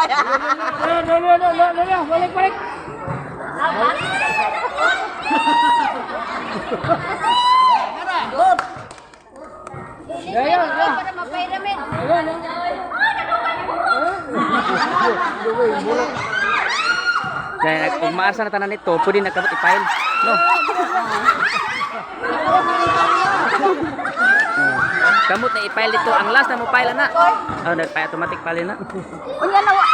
No, no, no, no, no, no, no, balik, balik. Ya, ya, ya. Para mapairamin. Ayan, ayan. Kaya kung maasa na tanan nito, pwede na kamot i-file. No. Kamot na i-file dito. Ang last na mo file na. Oh, nag automatic file na. Unya na wa.